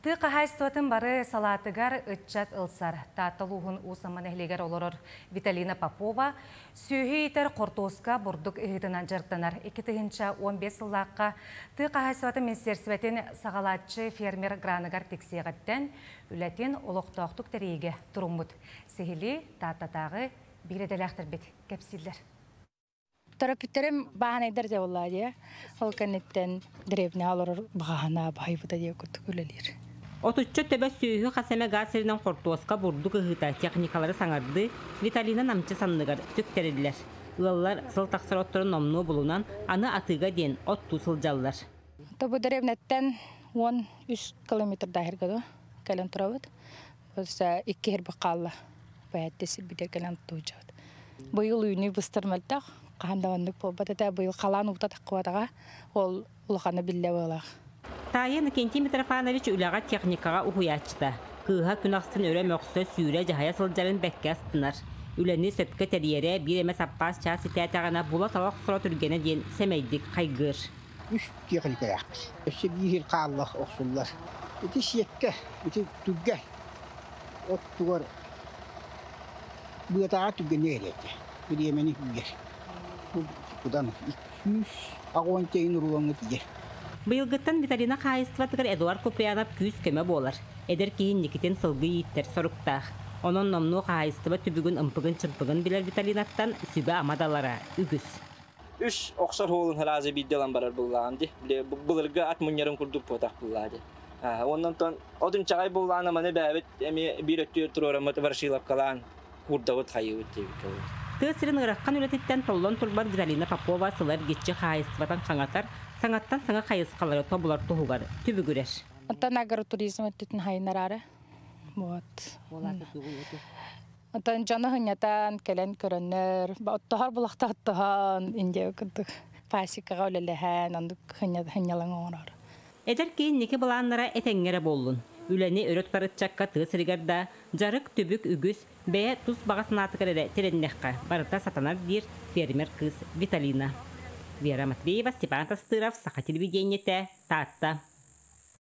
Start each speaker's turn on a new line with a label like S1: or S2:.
S1: Тыа хаһаайыстыбатын бары салаатыгар ыччат ылсар. Таатта улууһун Уус Амма нэһилиэгэр олорор Виталина Попова сүөһү иитэр, хортуоска, бурдук ыһыытынан дьарыктанар. 2015 сыллаахха тыа хаһаайыстыбатын министиэристибэтин саҕалааччы фермер граныгар тиксиэҕиттэн үлэтин олохтоохтук тэрийиигэ туруммут. Сиһилии Тааттатааҕы биир идэлээхтэрбит кэпсииллэр.
S2: Төрөппүттэрим бааһынайдар дьэ буоллаа дии. Ол кэнниттэн древняҕа олорор баҕаһына баһыйбыта диye курдук үлэлиир.
S3: Отучча төбө сүөһү хас эмэ гаас сиринэн хортуоска, бурдук ыһыыта, техникалары саҥардыы Виталина намчы санныгар сүктэриллэр. Ыаллар сыл тахсар отторун номнуо булунан, аны атыыга диэн оттуу сылдьаллар.
S2: Тобу древнеттен 13 километр даһырга до кэлэн турабыт. Өссө икки хирбик хаалла. Бэйэтте сирбитэ кэлэн туучабыт. Быйыл үүнүү быстар мөлтөх, хаһан да оннук буолбат этэ. Быйыл халаан уута таххыбатаҕа, ол улахана биллэ быалаах.
S3: Таайа Иннокентий Митрофанович үлэҕэ техникаҕа уһуйааччыта. Кыыһа күн ахсын өрө мөхсө, сүүрэ, дьаһайа сылдьарын бэккэ астынар. Үлэни сөпкө тэрийэрэ, биир эмэ саппаас чаас итээтэҕинэ була-тала охсоро түргэнэ диэн сэмэйдик хайгыыр.
S4: Үс техникалаахпыт. Өссө биир хааллах охсуллар. Ити сиэккэ, ити түгэ оттугар быатааҕа түгэни эриэтэ. Бириэмэни күүгэр. Бу кудан 280 рулоҥҥа тиийэр.
S3: Быйылгыттан Виталина хаһаайыстыбатыгар Эдуард Куприянов күүс-көмө буолар. Эдэр киһи инникитин сылгы ииттэр соруктаах. Онон номнуо хаһаайыстыба түбүгүн ымпыгын-чымпыгын билэр Виталинаттан сүбэ-ама да ылара үгүс.
S5: Үс охсор хуолун хараазы биирдэ ылан барар буллаҕым ди. Былыргы ат мунньарын курдук буотах буллаа ди. Оннон тон отун чаҕай буллаана маны бээбит эмиэ биир өттүгэр туруораммыт ворошиловкалаан куурдабыт хайыыбыт диэбит.
S3: Тыа сирин ыарахан үлэтиттэн толлон турбат Виталина Попова сыла эргиччи хаһаайыстыбатын хаҥатар, саҥаттан саҥа хайысхалары тобулар туһугар түбүгүрэр.
S2: Оттон агротуризм өттүтүн хайынарары. Вот. Оттон дьону хынньатан, кэлэн көрөннөр, оттоһор булахта оттоһон, индия курдук пасекаҕа үлэлэһэн, оннук хынньалаҥ оҥорор.
S3: Эдэр киһи инники былааннара этэҥҥэ эрэ буоллун. Үлэни өрө тутар ыччакка тыа сиригэр да дьарык, түбүк үгүс, бэйэ тус баҕа санаатыгар эрэ тирэннэххэ барыта сатанар диир фермер кыыс Виталина. Вера Матвеева, Степан Тастыров, Саха телевидениетэ, Таатта.